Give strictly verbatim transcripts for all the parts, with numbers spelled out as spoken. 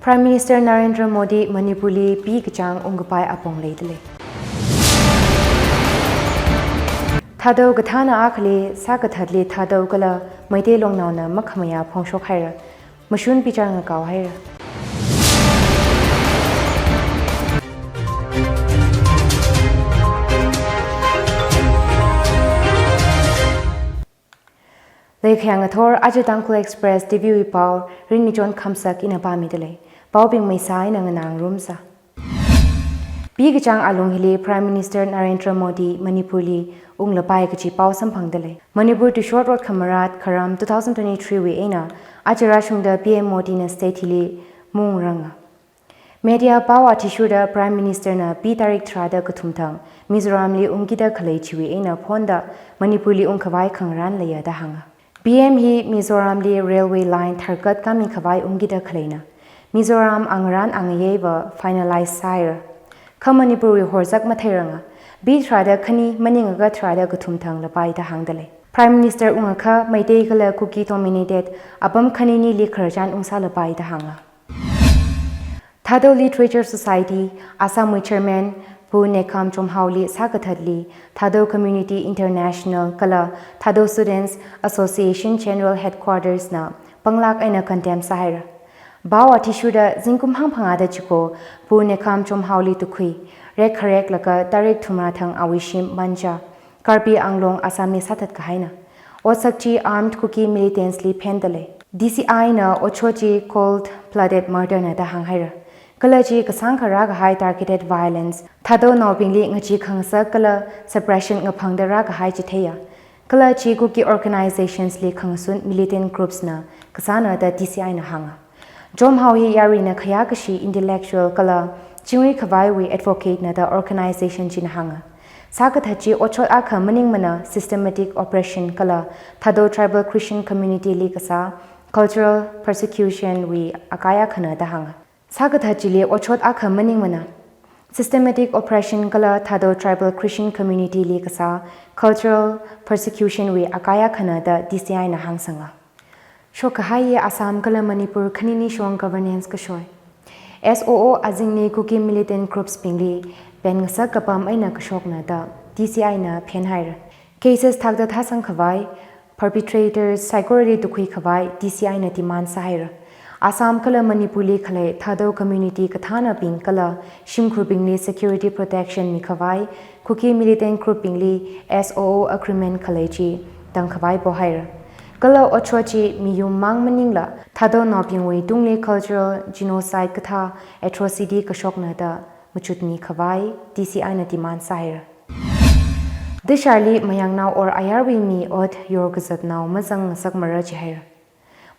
Prime Minister Narendra Modi Manipurli pi kachāng ungkapai apong leidalei. Thadou kathāna akhali sākathatli Thadou kala Meitei longnaona makhamayā phongshok haira. Mashun bichar ngakao haira. Leikhayang athor aja Tangkhul Express T V wui pao Rinmichon Khamsak ina pāmidalei. Paobing meisa ina nganā ngarumsa. Pi kachāng alung hili Prime Minister Narendra Modi Manipurli unglapai kachi pao samphangdalei. Manipur tuishot rot khamarat kharam two thousand twenty-three wui eina aja rāshungda P M Modi na state hili maungranga. Media pao athishurda Prime Minister na pi tarik tharāda kathum thang Mizoramli ungkida khalei chiwui eina phonda Manipurli ungkhavai khangarān leiya da hānga. P M hi Mizoramli railway line tharkat kāmi khavai ungkida khaleina. Mizoram angarān angayeiva finalize sāhaira. Kha Manipurwui horzak matheiranga. Pi tharāda khani maningakha tharāda kathum thang lapai da hāngdalei. Prime Minister ungakha Meitei kala Kuki dominated apam khaninili khararchan ungsālapai da hānga. Thadou Literature Society, Assam wui Chairman Pu Nekham Chomhaoli sākathatli Thadou Community International kala Thadou Students Association General Headquarters na panglāk eina condemn sāhaira. Pao athishurda zingkum hangphangāda chiko Pu Nekham Chomhaoli tukhui, rekkharek laga tarik thumrā thang awui shim Manja, Karbi Anglong, Assamli sāthat kahaina. Otsak chi armed Kuki militants li phendalei. D C I na otshot chi cold-blooded murder na da hānghaira. Kala chi kasāngkha rākahai targeted violence, Thadounaobingli ngachee khangasak kala suppression ngaphangda rākahai chitheiya. Kala chi Kuki organizations li khangasun militant groups na kasāna da D C I na hānga. Chomhao hi yaruina khayākashi intellectual kala chingri khavaiwui advocate na da organization china hānga. Sākathat chi otshot akha maningmana systematic oppression kala Thadou tribal Christian community li kasā cultural persecution wui akai akhana da hānga. Sākathat chili otshot akha maningmana systematic oppression kala Thadou tribal Christian community li kasā cultural persecution wui akai akhana da D C I na hāngsanga. Shokkahaiya Assam kala Manipur khanini shong governance kashoi. S O O azingli Kuki militant groups bingli pen ngasak kapam eina kashokna da D C I na phenhaira. Cases thakda thāsang khavai perpetrators saikorali tukhui khavai D C I na demand sāhaira. Assam kala Manipurli khalei Thadou community kathānabing kala shimkhurbingli security protection mi khavai Kuki militant group bingli S O O agreement khalei chi tang khavai pohaira. Kala otshot chi miyum mang maningla Thadounaobingwui tungli cultural genocide kathā atrocity kashokna da machut mi khavai D C I na demand sāhaira. Tisharli mayangnao or ayarwui mi ot yorkazatnao mazang ngasakmara jihaira.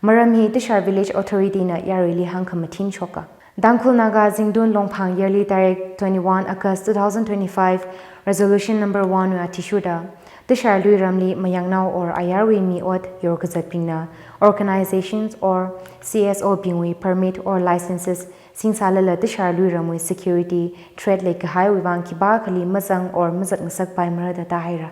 Maram hi Tishar Village Authority na yaruili hāngkhamathin shoka. Tangkhul Naga Zingtun Longphang yarli tarik twenty-one August two thousand twenty-five resolution number one wui athishurda Tishar Luiramli mayangnao or ayarwui mi ot yorkazatbingna organizations or C S O bingwui permit or licenses singsālala Tishar Luiramwui security threat leikahaiwui vang khipākhali mazang or mazat ngasakpaimara da tāhaira.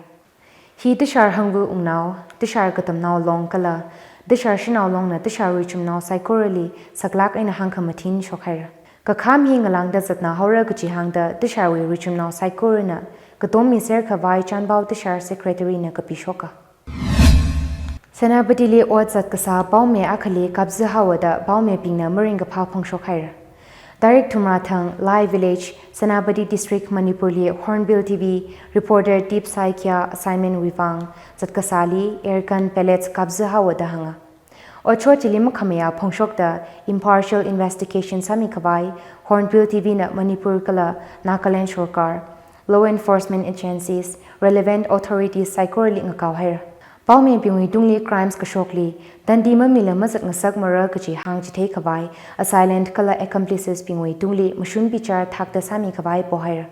Hi Tishar hangva ungnao, Tishar katamnao long kala Tishar shanao longna Tishar richumnao saikorali saklāk eina hāngkhamathin shokhaira. Kakham hi ngalāngda zatnā haora kaji hāngda Tisharwui richumnao saikorana katom miser khavai chanpao Tishar secretary na kapishoka. Senapatili ot zat kasā paome akhali kapza haowa da paomebingna maringkaphā phongshok haira. Tarik thumrā thang Lai Village, Senapati District, Manipurli Hornbill T V reporter Deep Saikia assignment wui vang zat kasāli airgun pellets kapza haowa da hānga. Otshot chili makhamayā phongshokta impartial investigation sāmi khavai Hornbill T V na Manipur kala Nagaland sorkar, law enforcement agencies, relevant authorities saikorali ngakao haira. Paomebingwui tungli crimes kashokli tandi mamila mazat ngasakmara kaji hāngchithei khavai assailant kala accomplices bingwui tungli mashun bichar thakta sāmi khavai pohaira.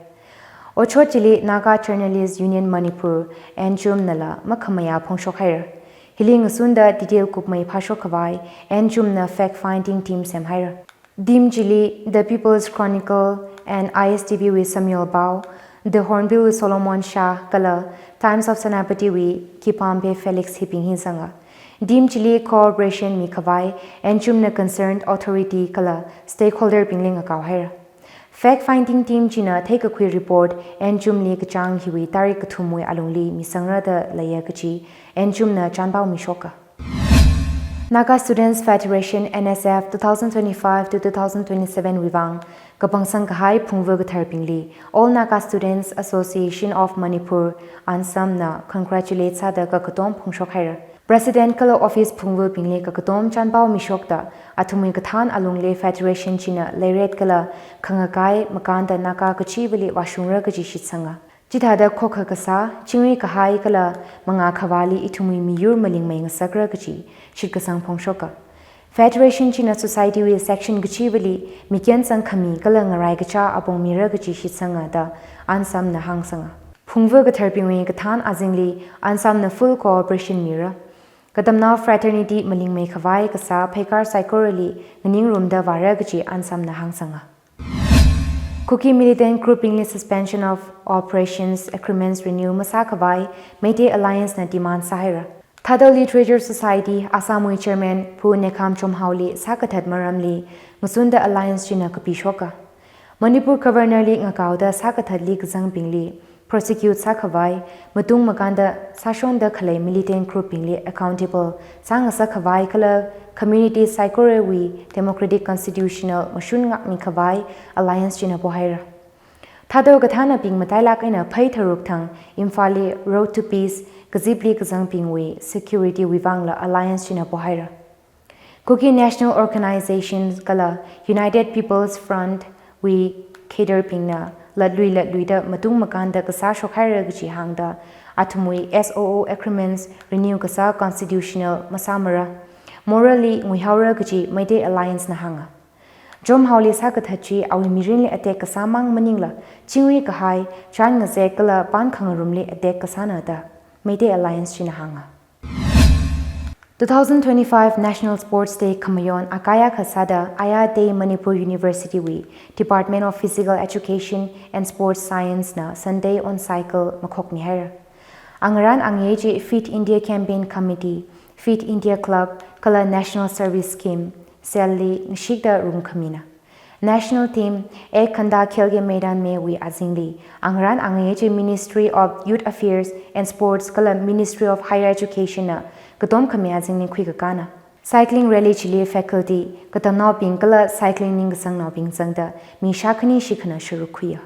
Otshot chili Naga Journalist Union Manipur, NJUM nala makhamayā phongshok haira. Hili ngasunda detail kupmei phāshok khavai NJUM na fact finding team semhaira. Team chili The People's Chronicle and I S T V wui Samuel Pao, The Hornbill wui Solomon Shah kala Times of Senapati wui Kipambe Felix hibing hi zanga. Team chili cooperation mikhavai N C M na concerned authority kala stakeholder bingli ngakao haira. Fact finding team china theikakhui report N C M li kachāng hiwui tarik kathumwui alungli misangra da leiya kaji N C M na chānpao mishoka. Naga Students Federation, N S F, two thousand twenty-five to two thousand twenty-seven wui vang kapangsang kahai phungva katharbingli All Naga Students Association of Manipur, ANSAM na congratulate sāda kakatom phongshok haira. President kala office phungvabingli kakatom chānpao mishokta athumwui kathān alungli federation china leiret kala khangakai makānda Naga kachivali vāshungra kaji shitsanga. Chithāda khokha kasā, chingri kahai kala mangā khavāli ithumwui miyur malingmei ngasakra kaji shitkasang phongshoka. Federation china society wui section kachivali mikyan sangkhami kala ngarai kachā apong mira kaji shitsanga da ANSAM na hāngsanga. Phungva katharbingwui kathān azingli ANSAM na full cooperation mira. Katamnao fraternity malingmei khavai kasā pheikar saikorali nganingrumda vāra kaji ANSAM na hāngsanga. Kuki militant group bingli suspension of operations agreements renew masā khavai Meitei Alliance na demand sāhaira. Thadou Literature Society, Assam wui chairman Pu Nekham Chomhao li sākathat maramli ngasunda alliance china kapi shoka. Manipur Governor li ngakaoda sākathatli kazangbingli prosecute sākhavai, matung makānda sāshonda khalei militant group bingli accountable sāngasak khavai kala community saikorawui democratic constitutional mashun ngākmi khavai alliance china pohaira. Thadou kathānabing matailak eina phei tharuk thang Imphal li Road to Peace kazipli kazangbingwui security wui vangla alliance china pohaira. Kuki National Organization kala United People's Front wui cadre bingna latlui latluida matung makānda kasā shokhaira kaji hāngda athumwui S O O agreements renew kasā constitutional masāmara, morally nguihaora kaji Meitei Alliance na hānga. Chomhao li sākathat chi awui mirinli attack kasā mang maningla, chingri kahai, chān ngazek kala pan khangarumli attack kasāna da Meitei Alliance china hānga. Two thousand twenty-five National Sports Day khamayon akaya kasāda Ayatei Manipur University wui Department of Physical Education and Sports Science na Sunday on Cycle makhokmihaira. Angarān angayei chi Fit India Campaign Committee, Fit India Club kala National Service Scheme, SEL li ngashikda rungkhamina. National theme Ek Ghanta Khel Ke Maidan Mein wui azingli angarān angayei chi Ministry of Youth Affairs and Sports kala Ministry of Higher Education na katom khami azingli khuikakāna. Cycling rally chili faculty, katamnaobing kala cycling ningkasangnaobing zangda mi shākhani shikhana sharuk khuiya.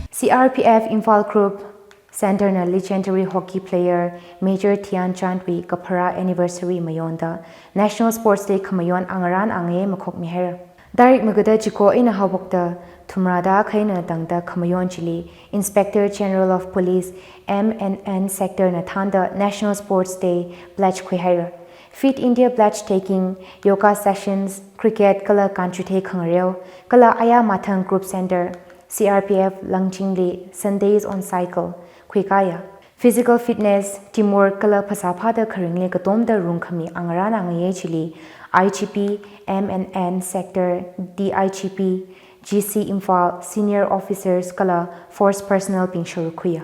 C R P F Imphal Group Center na legendary hockey player Major Dhyan Chand wui kapharā anniversary mayonda National Sports Day khamayon angarān angayei makhokmihaira. Tarik magada chiko eina haophokta thumrāda akha eina tangda khamayon chili Inspector General of Police M N N Sector na thānda National Sports Day pledge khuihaira. Fit India pledge taking, yoga sessions, cricket kala kanchuthei khangareo, kala aya mathang Group Center, C R P F Langching li Sundays on Cycle khuikaya. Physical fitness, teamwork kala phasā phāda kharingli katomda rungkhami angarān angayei chili I G P, M N N Sector, D I G P, G C Imphal, senior officers kala force personnel bing sharuk khuiya.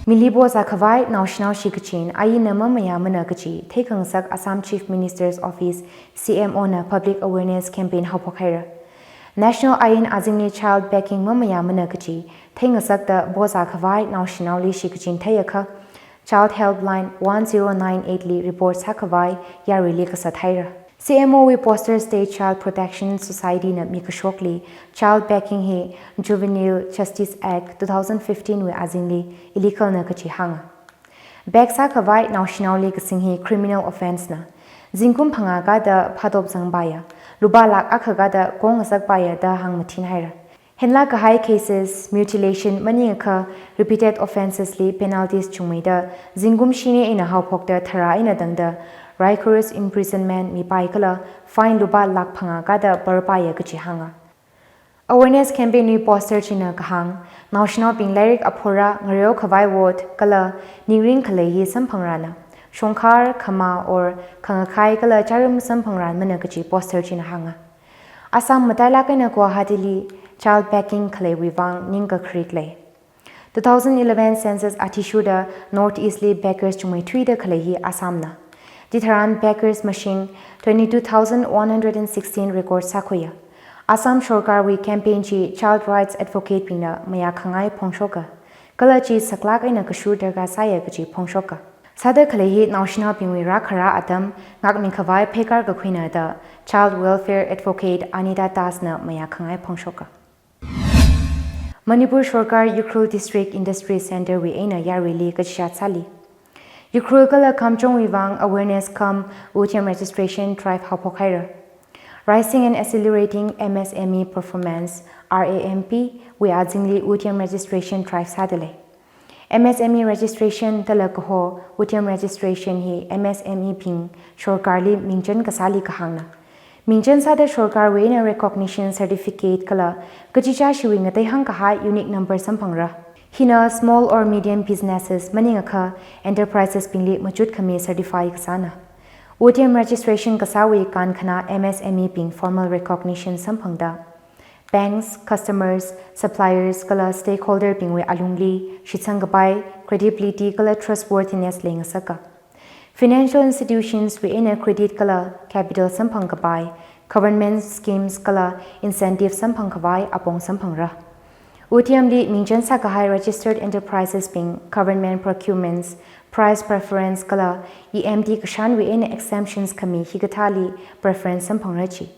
Mili bozā khavai naoshinao shikachin aina mamayāmana kaji theikhangasak Assam Chief Minister's Office, C M O na public awareness campaign haophokhaira. National ain azingli child begging mamayāmana kaji theingasakta bozā khavai naoshinaoli shikachin theiakha Child Helpline one zero nine eight li report sākhavai yaruili kasat haira. C M O wui poster State Child Protection Society na mikashokli child begging hi Juvenile Justice Act two thousand fifteen wui azingli illegal na kaji hānga. Beg sākhavai naoshinaoli kasing hi criminal offence na. Zingkum phangā kada phātop zangpaiya, lupā lakh akha kada kong ngasakpaiya da hāngmathin haira. Henla kahai cases, mutilation maningakha repeated offences li penalties chungmeida zingkum shini eina haophokta tharā eina tangda rigorous imprisonment mipai kala fine lupā lakh phangā kada parpaiya kaji hānga. Awareness campaign wui poster china kahāng, naoshinaobing lairik aphora ngareo khavai wot kala ningring khalei hi samphangrana. Shongkhar, khama or khangakhai kala charum samphangrānmana kaji poster china hānga. Assam matailak eina Guwahati li child begging khaleiwui vang ningkakharik lei. Two thousand eleven census athishurda North East li beggars chungmeithuida khalei hi Assam na. Chitharan beggars mashing twenty-two thousand one hundred and sixteen record sākhuiya. Assam sorkarwui campaign chi child rights advocate bingna mayākhangai phongshoka. Kala chi saklāk eina kashur darkar sāya kaji phongshoka. Sāda khalei hi naoshinaobingwui rākhara atam ngākmikhavai pheikar kakhuina da child welfare advocate Anita Das na mayākhangai phongshoka. Manipur sorkar Ukhrul District Industry Centre wui eina yaruili kachishat sāli. Ukhrul kala Kamjongwui vang awareness cum Udyam registration drive haophok haira. Raising and accelerating M S M E performance, R A M P, wui azingli Udyam registration drive sādalei. M S M E registration dala kaho Udyam registration hi M S M E bing sorkarli mingchan kasāli kahāngna. Mingchan sāda sorkarwui eina recognition certificate kala kachichāshiwui ngateihāng kahai unique number samphangra. Hina small or medium businesses maningakha enterprises bingli machut khami certify kasāna. Udyam registration kasāwui kankhana M S M E bing formal recognition samphangda banks, customers, suppliers kala stakeholder bingwui alungli shitsang kapai, credibility kala trustworthiness leingasaka. Financial institutions wui eina credit kala capital samphang kapai, government schemes kala incentive samphang khavai apong samphangra. Udyamli mingchan sākahai registered enterprises bing government procurements, price preference kala E M D kashanwui eina exemptions khami hikathāli preference samphangra ji.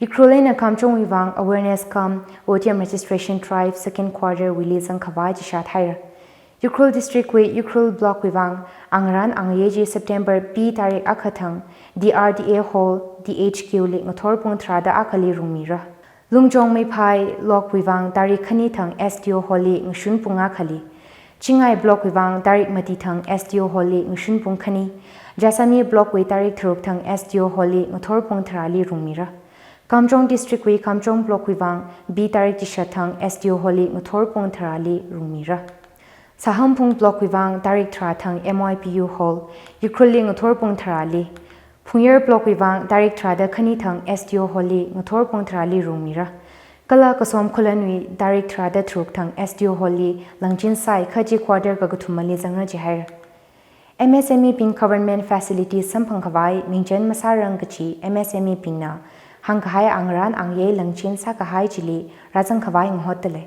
Ukhrul eina Kamjongwui vang awareness cum Udyam registration drive second quarter wuili zangkhavai chishat haira. Ukhrul District wui Ukhrul Block wui vang angarān angayei chi September P tarik akha thang D R D A Hall, D H Q li ngathor pung tharāda akhali rungmira. Lungjong Meiphai Block wui vang tarik khani thang S D O Hall li ngashun pung akhali. Chingai Block wui vang tarik mati thang S D O Hall li ngashun pung khani. Jessami Block wui tarik tharuk thang S D O Hall li ngathor pung tharāli rungmira. Kamjong District wui Kamjong Block wui vang B tarik chishat thang S D O Hall li ngathor pung tharāli rungmira. Sahemphung Block wui vang tarik tharā thang M Y P U Hall, Ukhrul li ngathor pung tharāli. Phungyar Block wui vang tarik tharāda khani thang S D O Hall li ngathor pung tharāli rungmira. Kala Kasom Khullenwui tarik tharāda tharuk thang S D O Hall li langchin sāi kha chi quarter kakathumali zangra jihaira. M S M E bing government facilities samphang khavai mingchan masārang kaji M S M E bingna hāngkahai angarān angayei langchin sākahai chili rāzang khavai ngahotdalei.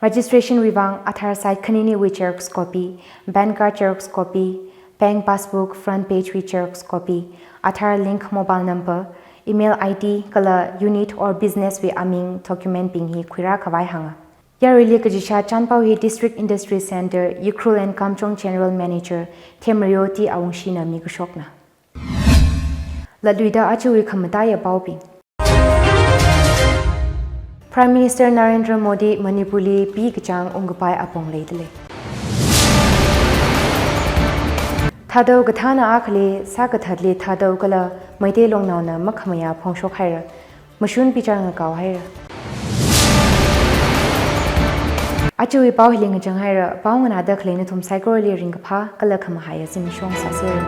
Registration wui vang Aadhaar side khaniniwui xerox copy, PAN card xerox copy, bank passbook front page wui xerox copy, Aadhaar link mobile number, email I D kala unit or business wui aming document bing hi khuirā khavai hānga. Yaruili kachishat chānpao hi District Industry Centre, Ukhrul and Kamjong General Manager Themreyo T Awungshina mikashokna. Latluida ajawui khamataiya paobing. Prime Minister Narendra Modi Manipurli pi kachāng ungkapai apong leidalei. Thadou kathāna akhali sākathatli Thadou kala Meitei longnaona makhamayā phongshok haira. Mashun bichar ngakao haira. Ajawui pao hili ngachang haira, pao nganāda khalei nathum saikorali ringkaphā kala khamahaiya zimiksho sāsera.